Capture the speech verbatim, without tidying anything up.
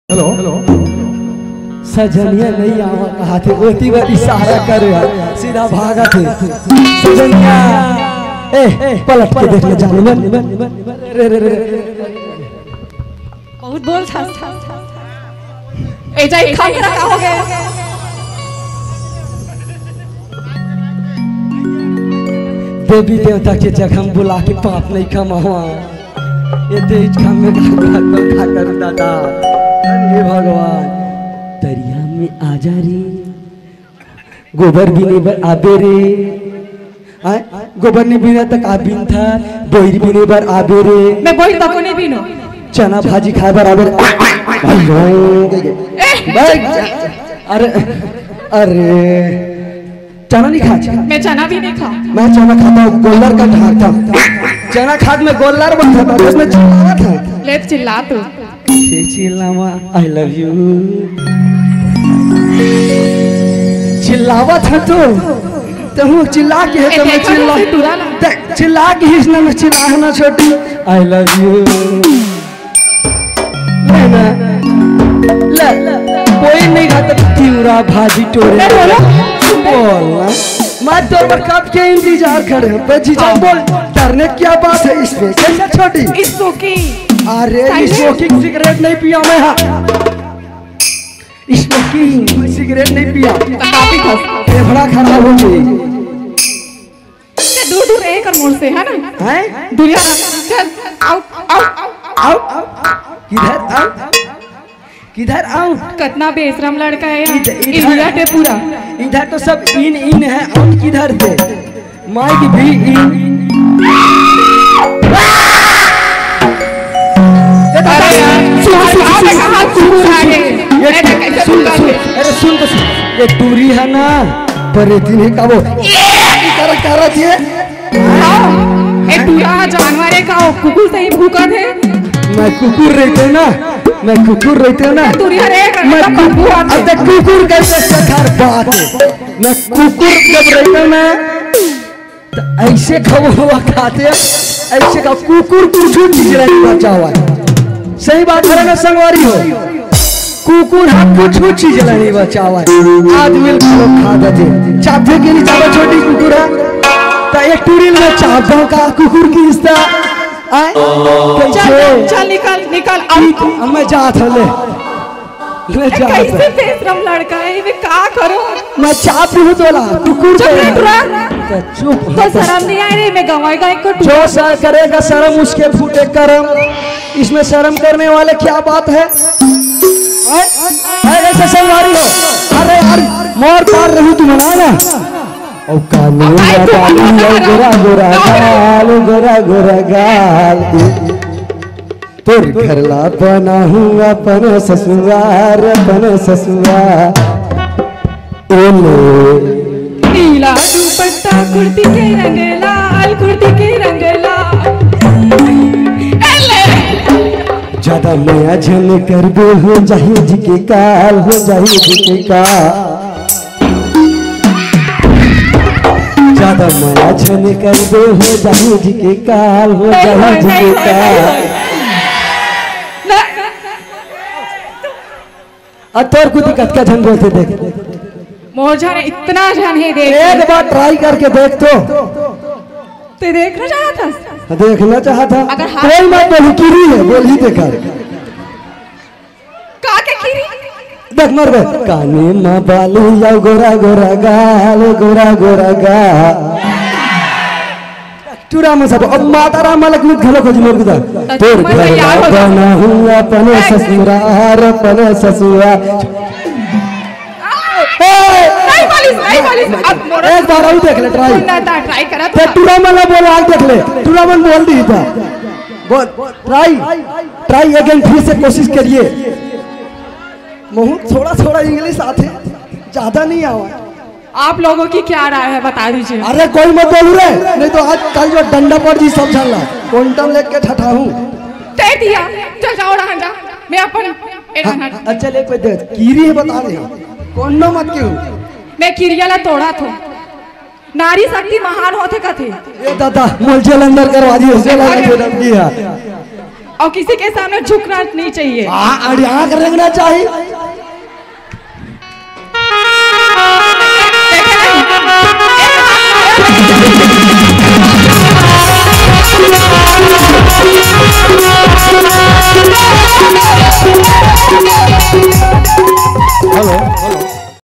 Hello, hello. सजनिया नहीं आवा कहा थे, ओती बार इशारा करे है, सीधा भागा थे। सजनिया, ए, पलट के देख ले जाने में। रे, रे, रे, रे। बहुत बोल था। ए, जा, एक काम करा, का हो गया? देवी देवता के जगह में बुला के पाप नहीं कमावा। ये तेज काम में का, का, का, का करूं दादा? अरे भगवान, तरिया में आ जा रे, गोबर बीने बर आबे रे। आय, गोबर नहीं बीना तक आ बीन था, बोइर बीने बर आबे रे। मैं बोइर तको नहीं बीनो। चना भाजी खाए बर आबे रे। ए! अरे, अरे, चना नहीं खा। मैं चना भी नहीं खा। मैं चना खाता हूँ, गोल्लर का ढांकता हूँ। चना खात में गोल्लर बनता था, उसमें चिल्लावा था। ले चिल्ला तू। से चिल्लावा, "I love you।" चिल्लावा था तू, तू चिल्ला के है तो ए, मैं देखो चिल्ला, तो टूरा ना। देख, चिल्ला के ही इसने मैं चिल्लाना छोटी, "I love you।" ले ना, ले, कोई नहीं खाता तिवरा भाजी टोरे। ए, बोलो। बोल ना। मैं तोर बर कब के इंतजार खड़े हैं। बे जीजा हाँ। बोल, डरने क्या बात है इसमें? कैसे छोटी? स्मोकिंग। अरे, साइलेंट। स्मोकिंग सिगरेट नहीं पिया मैं, हाँ। स्मोकिंग सिगरेट नहीं पिया। तो काफी था। फेफड़ा खराब हो गई। ते दूर दूर रहे कर मोर से, है ना? हैं? दुनिया ना, चल, आउट, आउट, आउट। आउट? किधर आउट? किधर आउट? कितना बेशरम लड़का है यार। इधर, इधर। इंडिया के पूरा। इधर तो सब इन, इन है, आउट किधर थे? माइक भी इन। अरे यार, सुन, सुन, आज सुन, कहाँ सुन, कुकुर सुन, आ सुन, गए? ये अरे, कैसे सुन, सुन, सुन, अरे सुन तो सुन, ये टूरी है ना, बड़े दिन है का वो, ये करत, करत ये। हाँ, ए टूरा जानवर है का, कुकुर से ही भूखा थे। मैं कुकुर रहते ना, मैं कुकुर रहते ना। टूरी हरे मैं एकदम बदबू आते। अब तक कुकुर कैसे सखर बात है। मैं कुकुर जब रहता ना, तो ऐसे खबरवा खाते, ऐसे का कुकुर कुछ चीज नहीं बचा हुआ है। सही बात है ना संगवारी हो, कुकुर हा कुछ चीज नहीं बचा हुआ है। आदमी को खा देते, चाहते कि नहीं चाहते छोटी कुकुर है, तो एक टूरी में चाहता का कुकुर की रिश्ता आए चल, कैसे? चल निकल, निकल, अब, अब मैं जात हले। मैं ए, जात कैसे हूँ। बेशरम लड़का है, मैं का करूँ? मैं चाप हूँ तोला, कुकुर चुप रे, तोला। टुरा। तो चुप। तो शर्म नहीं आ रही, मैं गंवाई गाय को टुरा। जो सर करेगा शर्म उसके फूटे करम। इसमें शर्म करने वाले क्या बात है? हैं? हैं, ऐसे संगवारी हो। अरे यार, मोर पार रहू तुम ना ना। ओ कानून अरे, वाली, ओ गोरा गोरा गाल, गोरा गोरा गाल। तोर घर ला बनाहूँ अपन ससुरार, अपन ससुरार। ओले। नीला दुपट्टा, कुर्ती के रंग लाल, कुर्ती के रंग लाल। एले। ज्यादा मया झन करबे, हो जाही जी के काल, हो जाही जी के काल। ज्यादा मया झन करबे, हो जाही जी के काल, हो नहीं जाही होय, जी नहीं के होय, काल। नहीं होय। ना। अब तोर कुती कतका झन बोलते देख। मोर झन इतना झन हे देख। एक बार ट्राई करके देख तो। ते देखना चाहत हस? देखना चाहत हस? अगर हाँ कोई मत बोली, किरी है, बोली देखा। का के किरी? देख मर बे। काने मा बाली या गोरा गोरा गाल, गोरा गोरा गाल। टूरा मन सब, अब माता राम वाला गीत घलो खोज मोर गुदा। तो तोर तुम घर तैयार हो जाओ। बनाहूँ अपन ए! ससुरार, अपन ससुरार। ए! नहीं बोलिस, नहीं बोलिस। अब मोर एक बार और देख ले, ट्राई। ना, ना, ट्राई करा तो तो। टूरा मन ला बोल, आज देख ले। टूरा मन बोल दी था। बोल, ट्राई, ट्राई अगेन, फिर से कोशिश करिए। बहुत थोड़ा, थोड़ा इंग्लिश आते, ज्यादा नहीं आवा। आप लोगों की क्या राय है, बता दीजिए। अरे कोई मत बोलू रे, नहीं तो आज कल जो डंडा पड़ जी सब झन ला, कोंटम लेके ठठाहूँ। दे दिया, चल जाओ रहा जा, मैं अपन ए हाँ, रहा। हाँ, अच्छा ले कोई दे, कीरी है बता दे, कोनो मत क्यों। मैं किरिया ला तोड़ा थो, नारी शक्ति महान होथे कथे। ए दादा, मोल जेल अंदर करवा दिए, जेल अंदर करवा दिया। और किसी के सामने झुकना नहीं चाहिए। हाँ, अड़िया के रेंगना चाहिए।